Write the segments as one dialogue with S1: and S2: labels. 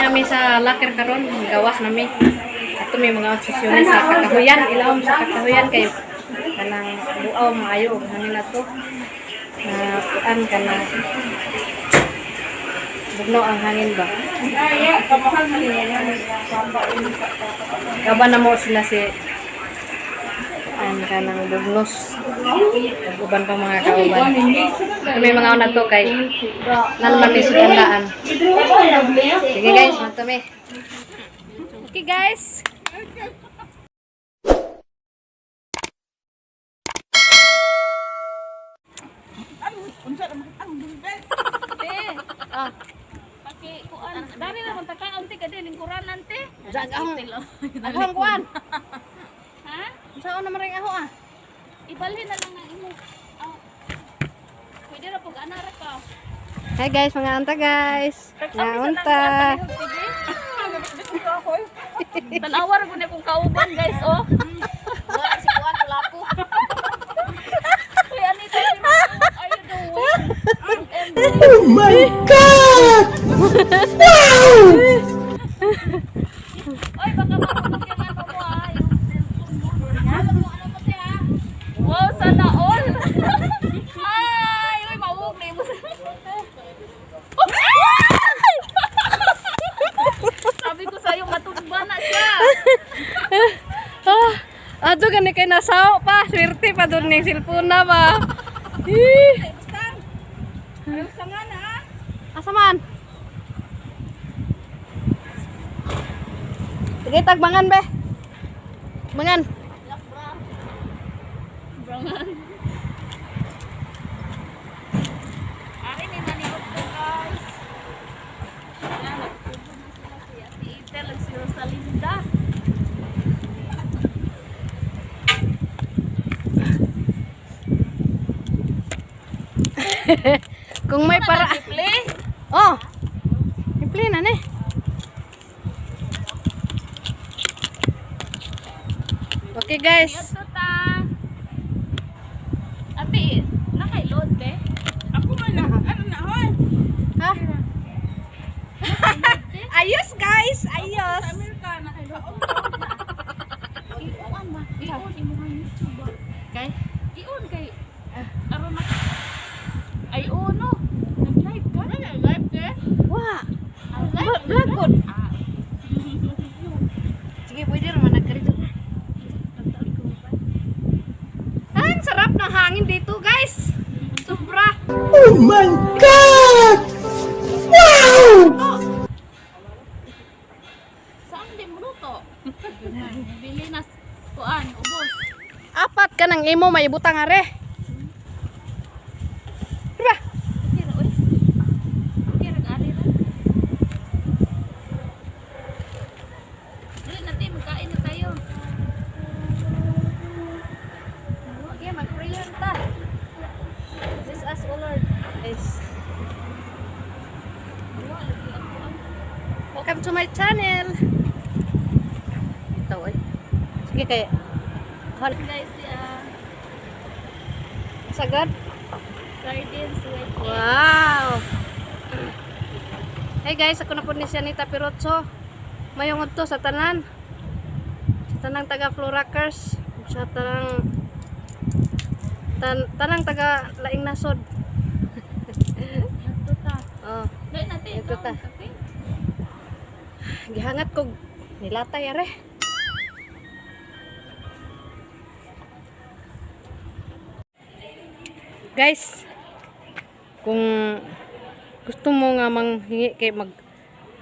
S1: Nami sa locker karon, gawas nami. Ato may mga sesyon sa kakahuyan, ilawom sa kakahuyan kay kanang buaw maayo og hangin ato. Na kuan kanang bugno ang hangin ba. Kaba na mo sila si an kanang bugnos. Ug uban pa mga kauban. May mga una to kay nanaman may sugandaan. Sige guys, matumi. Okay guys. Ah,
S2: Paki kuan. Dami na man taka unti ka din lingkuran ante.
S1: Diyan ahong ahong kuan.
S2: Ha?
S1: Unsaon naman ring aho ah?
S2: Ibalhin na lang ang imo. Ah. Pwede ra pag anara ka.
S1: Hi guys, mga anta guys. Mga unta.
S2: Tanawa ra gud kung kauban guys oh.
S1: Wala si kuan kulapo.
S2: Uy, Anita, what are you doing?
S3: Oh my God! Wow!
S2: Oy, baka mahulog yung ano mo ah. Yung cellphone mo. Ano mo, ano mo te ah. Wow, sana all. Ay, uy, mauog na yung Sabi ko sa'yo, matumba na siya.
S1: Ah, ato gani kay nasaw pa, swerte pa doon ning cellphone na ba. Eh. Asa man? Sige, tagbangan be. Bangan.
S2: Brangan. Ari ni maniot ko guys. Ayan, nagtubo na sila si Ate Ethel at si Rosalinda.
S1: Kung may para
S2: Play.
S1: Oh. Simple na ni. Okay guys.
S2: Ito ta. Ate, nakailod be.
S4: Ako man na, ano na, hoy?
S1: Ha? Ayos guys, ayos.
S4: Amerika, nakailod.
S2: I-on ba? I-on imo nga YouTube ba?
S1: Okay.
S2: I-on kay aron mak Ay oh no. Nag-live ka?
S4: Nag-live te?
S1: Wah.
S2: Live.
S1: Vlog ko.
S2: Ah.
S1: Sige, pwede naman nagkarito. Ang sarap ng hangin dito, guys. Sobra.
S3: Oh my God! Wow!
S2: Saan din mo luto? Bili na kuan, ubos.
S1: Apat ka ng imo may ibutang are. Diba?
S2: Okay ra oy. Okay ra ari ra. Dili natin magkain na tayo.
S1: Okay, mag-prayer ta. This us, O Lord. Guys. Welcome to my channel. Ito, ay. Sige, kaya. Hol.
S2: Guys,
S1: Sagad.
S2: Sardines with egg.
S1: Wow! Hey guys, ako na po ni Sianita Pirotso. Mayong udto sa tanan. Sa tanang taga Florakers, sa tanang tanang taga Laing Nasod.
S2: Ito ta.
S1: Oh,
S2: Dili natin
S1: Ito ta.
S2: kape.
S1: Gihangat kog nilatay are. Guys, kung gusto mo nga manghingi kay mag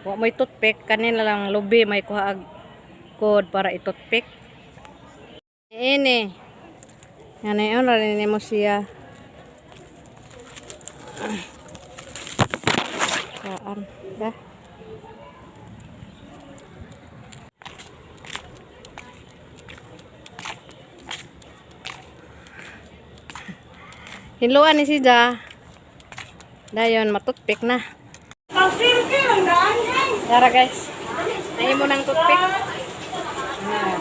S1: wa may toothpick kanila lang lubi may kuha og code para i-toothpick. Ini. Ngani on ra ni mo siya. Saan? Dah. Hinluan ni si Ja. Dayon, matutpik na. Tara guys. Nahin mo ng toothpick. Ah.